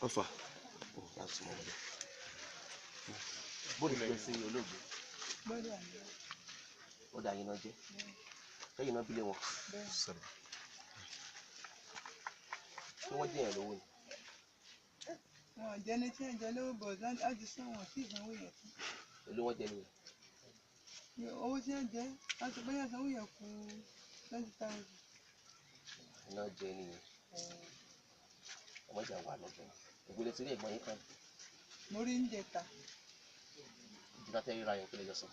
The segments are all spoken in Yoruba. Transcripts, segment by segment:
Ọfà. Bóòlù jẹ́ sí olóògbé. Ó dà yín náà jẹ́. Lẹ́yìn náà bílé wọn. Ṣé wọ́n jẹ́ yẹn lówó ni? Wọn ò jẹ́ ní tí ń jẹ lówó bọ̀ láti sún wọn sí ìsanwó yẹn tán. Èló wọ́n jẹ nìyẹn? Owó tí ń jẹ láti bóyá sanwó yẹn kù 20,000. Iná jẹ nìyẹn. Ọmọ ìjà wà lọ́jọ́. Ìgbélé tí ilé ìgbọ̀n yín kan. Mo rí oúnjẹ ta. Ìjọba tẹ́ ríra yẹn kí lè jọ sọ.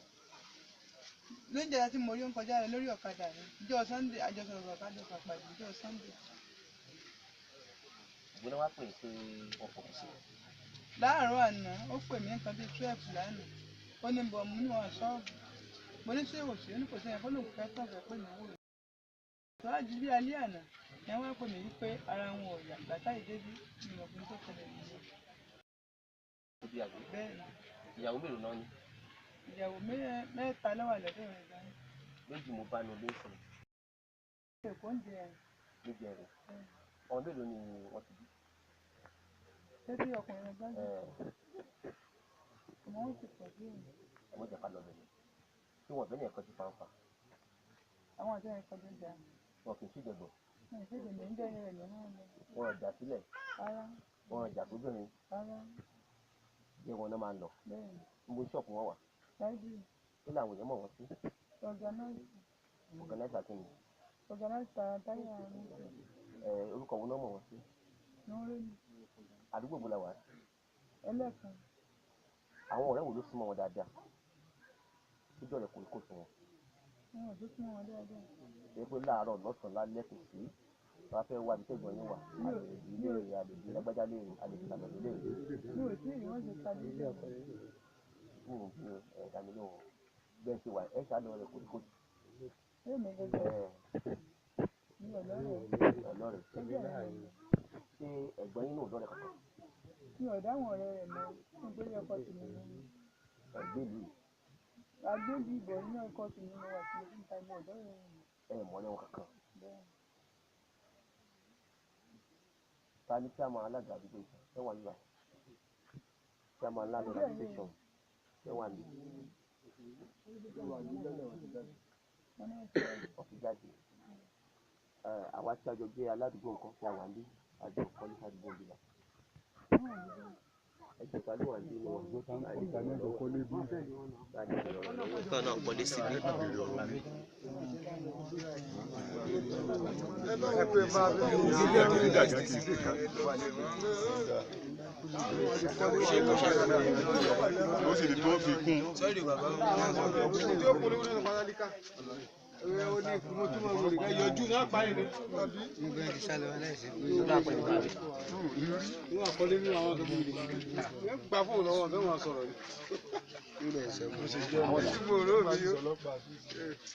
Lóúnjẹ ta tí mo rí ń kọjá rẹ lórí ọ̀kadà rẹ. Ìjọ Sunday àjọsọ̀rọ̀ ọ̀kadà pàpàdé ìjọ Sunday. Ìgbóná wá pè é pé wọ́n fọkùn sí. Láàárọ̀ àná, ó pè mí nǹkan bíi 12 lánàá. Ó ní bọ̀ mú níwọ̀n ṣọ́ọ̀bù. Mo ní ṣé òsì ó ní kò sẹ́yìn fọ́lọ́ òkú fẹ́ tọ̀fẹ́ pè mí wò. Ìtọ́jú bí alẹ́ àná ni wọ́n pè mí wípé ara wọn ò yá bàtà ìdébí ìmọ̀kùn tó tẹ̀lé nìyẹn. Bẹ́ẹ̀ ni. Ìyàwó mélòó náà ni? Ìyàwó mẹ́ta ló wà lọ́dọ̀ rẹ̀ gan. Méjì mo bá nu ilé ìsìn. Èkó ń jẹ ẹ̀rìn. Méjì ẹ̀rìn. Ọmọ mélòó ni wọ́n ti bí? Ṣé bí ọkùnrin bá jẹ́? Ọmọ wọn ti pọ̀ bí èèyàn. Ọmọ ìjàpá lọ bẹ̀rẹ̀. Ṣé wọn bẹ́ẹ̀ ni ẹ̀kọ́ ti fanfa? Àwọn àti ẹ̀kọ́ tó jà. Wọn kì í ṣèjọ̀gbọ̀n. Wọn ì ṣèjọ̀gbọ̀n ń jẹ́ ẹ̀rẹ̀ lọ́wọ́ lọ. Wọn ò jà sílẹ̀. Rárá. Wọn ò jà sóbìnrin. Rárá. Jẹ́ wọn náà máa ń lọ. Bẹ́ẹ̀ni. Níbo ṣọ́ọ̀pù wọn wà? Láìbírì. Kí làwọn èèyàn mọ̀ wọ́n sí? Ọ̀gánáìsì. Ọ̀gánáìsì àti mi. Ọ̀gánáìsì tara táyà mi. Ẹ orúkọ wo náà mọ̀ wọ́n sí? Núrẹ́nì. Àdúgbò wo la wà? Ẹlẹ́kan. Àwọn ọ̀rẹ́ wo ló súnmọ́ wọn dáadáa? Tójú ọ̀rẹ́ kò kò sùn wọn. Wọn ò tó súnmọ́ wọn dáadáa. Ṣé pé láàárọ̀ lọ́sàn-án lálẹ́ kò sí? Wọ́n á fẹ́ wá ibi tẹ́gbọ̀n yín wà. Àlejò ilé rẹ̀, àlejò lágbájá lé rẹ̀, àlejò tàbí lé rẹ̀. Mi ò tí ì rí wọ́n ṣe padì. Mi ò bí ẹ̀dá mi lóhùn. Bẹ́ẹ̀ ṣe wà ẹ̀ ṣáà lọ rẹ̀ kò kò. Èmi gẹ́gẹ́. Mi ò lọ́rẹ̀ẹ́. Ọlọ́rẹ̀. Ṣé ẹ̀gbọ́n yín náà lọ́rẹ̀ kankan? Mi ò dáhùn ọ̀rẹ́ rẹ̀ mọ́ nítorí ọkọ tèmi ni. Ẹ̀gbẹ́ ìlú yìí. Agbóbi ìbọn ní ọkọ tèmi mo wà tí mo fi ń ta ìmọ̀ ọ̀dọ́ rẹ̀ mọ́. Ẹ mọ̀ lẹ́wọ̀n kankan. Bẹ́ẹ̀. Ta ni chairman alága àdúgbò yìí? Ṣé wà níbà? Chairman landlord association. Ṣé wà níbí? Wọ́n ti jáde. Àwa tí a jọ jẹ́ aládùúgbò nǹkan tí a wà níbí, a jọ kọ́lé sádùúgbò níbí la. Ẹjọ́ ta ló wà níbí ni wọ́n? Tọ́ náà kọ́lé síbí. Ó sì ní tó fi kún.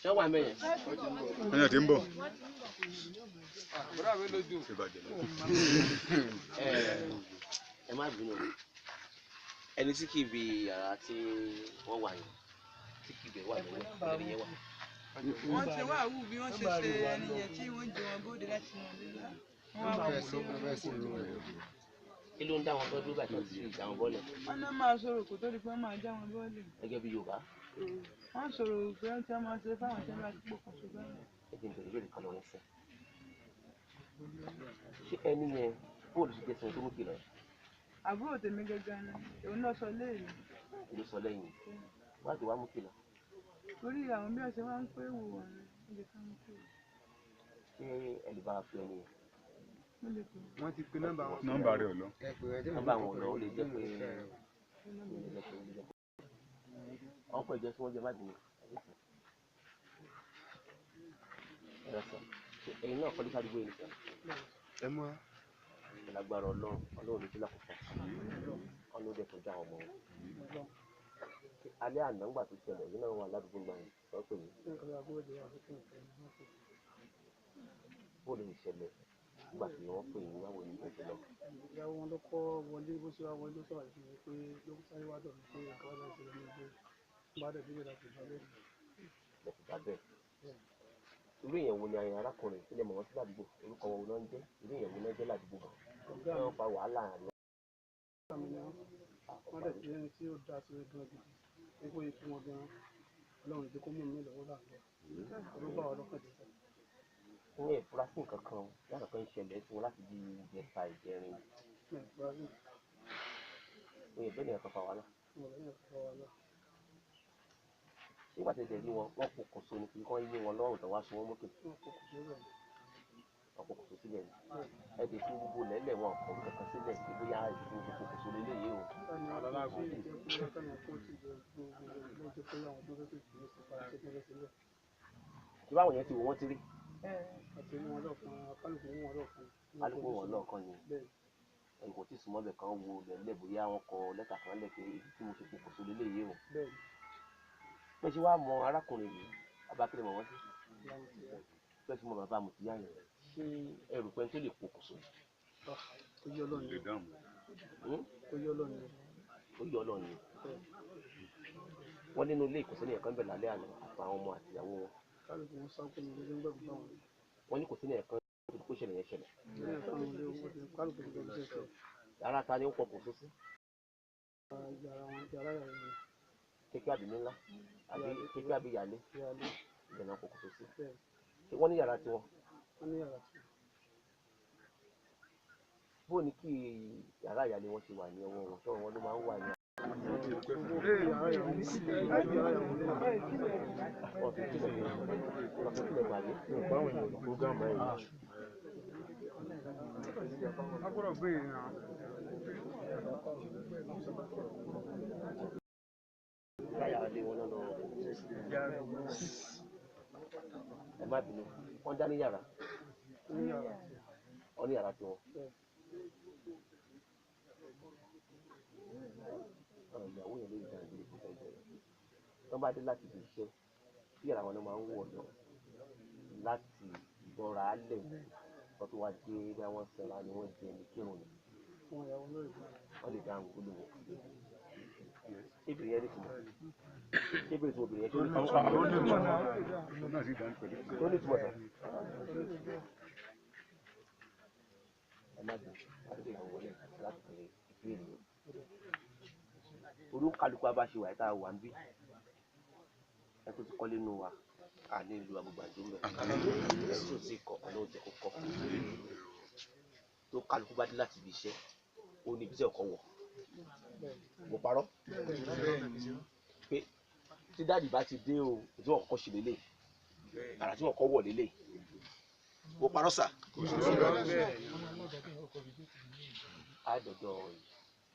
Ṣé wà mẹ́yẹn? Ẹ̀yàn tí ń bọ̀. Ẹ má bínú. Ẹni tí kì í bi yàrá tí wọ́n wà yẹn, tí kì í bẹ̀ wà lọ́wọ́, ẹni yẹn wà. Wọ́n ti wá àwù bí wọ́n ṣe ṣe ẹni yẹn tí wọ́n jẹ wọn bóde láti wọn lé. Wọ́n wá wọ́n sí Kí ló ń dá wọn tó dúró báyìí tó ti dá wọn bọ́lẹ̀? Wọ́n náà máa sọ̀rọ̀ kó tó di pé wọ́n máa já wọn bọ́ọ̀lù. Gẹ́gẹ́ bí Yorùbá. Wọ́n sọ̀rọ̀ pé wọ́n ti máa ṣe fáwọn tí wọ́n bá ti pokùn so báyìí. Ẹ jẹ́ n bèrè ìbéèrè kan lọ́wọ́ yín sẹ́. Ṣé ẹni yẹn bóòlù ṣe jẹ́ sẹ́ni tó mú kìlọ̀ yẹn? Àbúrò tèmi gangan ni, òun náà sọ léèlú. Ló sọ lẹ́yìn. Wá ti wá mú kìlọ̀. Torí àwọn bí wọ́n ṣe máa ń pé wò wọ́n ni, ó jẹ́ ká mú kìlọ̀. Ṣé ẹ lè bá wa pe ẹni yẹn? Mo lè pè é. Wọ́n ti pe nọ́mbà wọn. Nọ́mbà rẹ̀ ò lọ. Nọ́mbà wọn ò lọ, ó lè jẹ́ pé ọkọ̀ ìjọ tí wọ́n jẹ má bínú. Ẹ sọ, ẹ̀yin náà kọ́lé sádùúgbò yìí nìkan. Ẹ mú wa. Lágbára Ọlọ́run, Ọlọ́run ní kí lákòókò. Ọlọ́run dẹ̀ tọ́jú àwọn ọmọ wọn. Alẹ́ àná ńgbà tó ṣẹlẹ̀, èyí náà wà ládùúgbò gbà yẹn, wọ́n pè mí. Bóòlù ìṣẹ̀lẹ̀ nígbà tí wọ́n pè yín wáwo ní oṣù lọ. Ìyàwó wọn ló kọ́ wọlé bó ṣe wá wọlé ló sọ̀rọ̀ sí mi pé ló sáré wá dọ̀ mí pé nǹkan wá láti ṣẹlẹ̀ ní ilé. Bá dẹ̀ bílẹ̀ láti bá bẹ́ẹ̀. Lẹ́sìn bá bẹ́ẹ̀. Irú èèyàn wo ni arákùnrin sílẹ̀ mọ̀ wọ́n sí ládùúgbò? Orúkọ wọn wo ló ń jẹ́? Irú èèyàn wo ló ń jẹ́ ládùúgbò gan? Ṣé wọ́n fa wàhálà àríwá? Mi ni wọ́n. Wọ́n dẹ̀ jẹ́ ẹni tí ó da sí gan gidi. Ipò ikú wọn gan. Ọlọ́run jẹ́ kó mú mi lọ́wọ́ láàárọ̀. Ló bá wa lọ́kàn jẹ́ sá. Ní ìfurasí nǹkan kan yàtọ̀ kan ṣẹlẹ̀ sí wọn láti bí ìjẹta ìjẹrin. Mi ò fura sí. Ó yẹ bẹ́ẹ̀ ni ẹ̀kan fa wàhálà. Mo rẹ̀ yẹn fún wa lọ. Nígbà tí ẹ̀jẹ̀ rí wọn, wọ́n pokùnso ni kí wọ́n yé wọn lọ́rùn tó wá so wọ́n mókè. Wọ́n kò kò sórí ẹ̀. Wọ́n pokùnso sílẹ̀ ni. Ẹ̀dẹ̀ fún gbogbo lẹ́lẹ̀ wọn kọ̀ wí kankan sílẹ̀ pé bóyá ìfún pokùnso lélẹ́yìí o. Ẹni tí ìjẹ́ pé kánà kó ti jẹ gbogbo ló jẹ́ pé àwọn tó fẹ́ fi ìgbésí pa ṣe tó fẹ́ sílẹ̀. Tí báwọn yẹn ti wò wọ́n ti rí. Àti mú wọn lọ́ọ̀kan, kálukú mú wọn lọ́ọ̀kan. Kálukú wọn lọ́ọ̀kan ni. Bẹ́ẹ̀. Ẹnì kò tí ì súnmọ́ bẹ̀ kan wo lẹ́lẹ̀ bóyá wọ́n kọ lẹ́tà kan lẹ̀ pé ibi tí mo ṣe pokùnso lélẹ́yìí o. Bẹ́ẹ̀. Bẹ́ẹ̀ ṣe wá mọ arákùnrin yìí, bàbá kílẹ̀ mọ̀ wọ́n sí. Bẹ́ẹ̀ ṣe mọ bàbá Mùtíyá yẹn. Ṣé ẹrù pẹ́ tó lè pokùnso? Ó yọ Ọlọ́run ni. Ó yọ Ọlọ́run ni. Ó yọ Ọlọ́run ni. Wọ́n nínú ilé ìkọ̀sẹ́ ní ẹ̀kan bẹ̀rẹ̀ lálẹ́ àná àtàwọn ọmọ àtìyàwó wọn. Kálukú wọn sá kó ní ilé ń gbẹ̀gbẹ̀ báwọn. Wọ́n ní kò sí ní ẹ̀kan tó kó ṣẹlẹ̀ yẹn ṣẹlẹ̀. Ní ẹ̀kan ilé owó ti kálukú ti gbẹ̀gbẹ̀ ṣẹlẹ̀. Yàrá ta ni ó pokùnso sí? Yàrá wọn, yàrá yàrá wọn. Kékeré àbí ńlá àbí kékeré àbí ìyálé Ìyálé. ìyẹn pokùnso sí. Bẹ́ẹ̀. Ṣé wọ́n ní yàrá tiwọn? Wọ́n ní yàrá tiwọn. Bó ni kí yàrá ìyálé wọn ṣe wà ní ọwọ́ wọn? Ṣé wọn ló máa ń wà ní? Wọ́n fi kílẹ̀ wọ́n fi kílẹ̀ gbàgbé. Yàrá ilé wọn lọ ẹ má bínú, wọ́n dá ní yàrá. Wọ́n ní yàrá tiwọn. Àwọn ìyàwó yẹn ló ń dàn bí ìfẹ́ bẹ̀rẹ̀. Wọ́n bá dé láti ibi iṣẹ́, bí yàrá wọn ló máa ń wọ̀ lọ láti ìbọra alẹ̀. Wọ́n tó wá dé bí wọ́n sanra ni wọ́n jẹ ní kírun ni. Wọ́n lè dáhùn olówó. Ṣé ìbìrì yẹn ní ìtumọ̀? Ṣé ìbìrì tí obìnrin yẹn ṣe ní ìtumọ̀? Ó ní ìtumọ̀ sàn. Ẹ má bínú, àti ìyàwó wọlé láti bèrè ìbéèrè yẹn. Olúkálukú abáṣe wà tá a wà ń bí. Ẹ tó ti kọ́lé nù wa, à ní ìlú Agbógbàjọ ń bẹ̀. Ẹ tó ti kọ́, Ọlọ́run jẹ́ kó kọ́. Tó kálukú bá dé láti ibi iṣẹ́, ó ní ibi tí ọkọ̀ wọ̀. Mo parọ́. Pé tí dáàdì bá ti dé o, tí wọ́n kọ́kọ́ ṣe lélẹ̀. Àrà tí wọ́n kọ́ wọ̀ lélẹ̀. Mo parọ́ sà. Á dọ̀dọ̀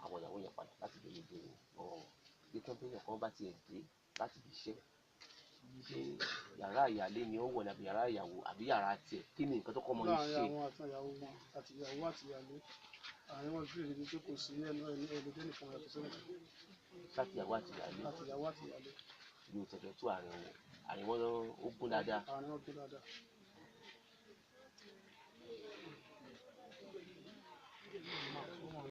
àwọn ìyàwó yẹn padà láti bèrè ìbéèrè lọ́wọ́ wọn. Bí kọ́mpínì kan bá tiẹ̀ dé láti ibi iṣẹ́, ṣé yàrá ìyálé ni ó wọ̀ ní àbí yàrá ìyàwó àbí yàrá tiẹ̀? Kí ni nǹkan tó kọ́ mọ́ ń Láàárín ṣe? àwọn àti ìyàwó wọn àti ìyàwó àti ìyálé. Àárín wọn bí èdè pé kò sí ẹnu ẹni ẹlẹdẹ nìkan yàtọ̀ sẹ́yìn. Láti ìyàwó àti ìyálé. Àti ìyàwó àti ìyálé. Ibi ò tẹ̀fẹ̀ tú àárín wọn. Àárín wọn ó gún dáadáa. Àárín wọn gún dáadáa.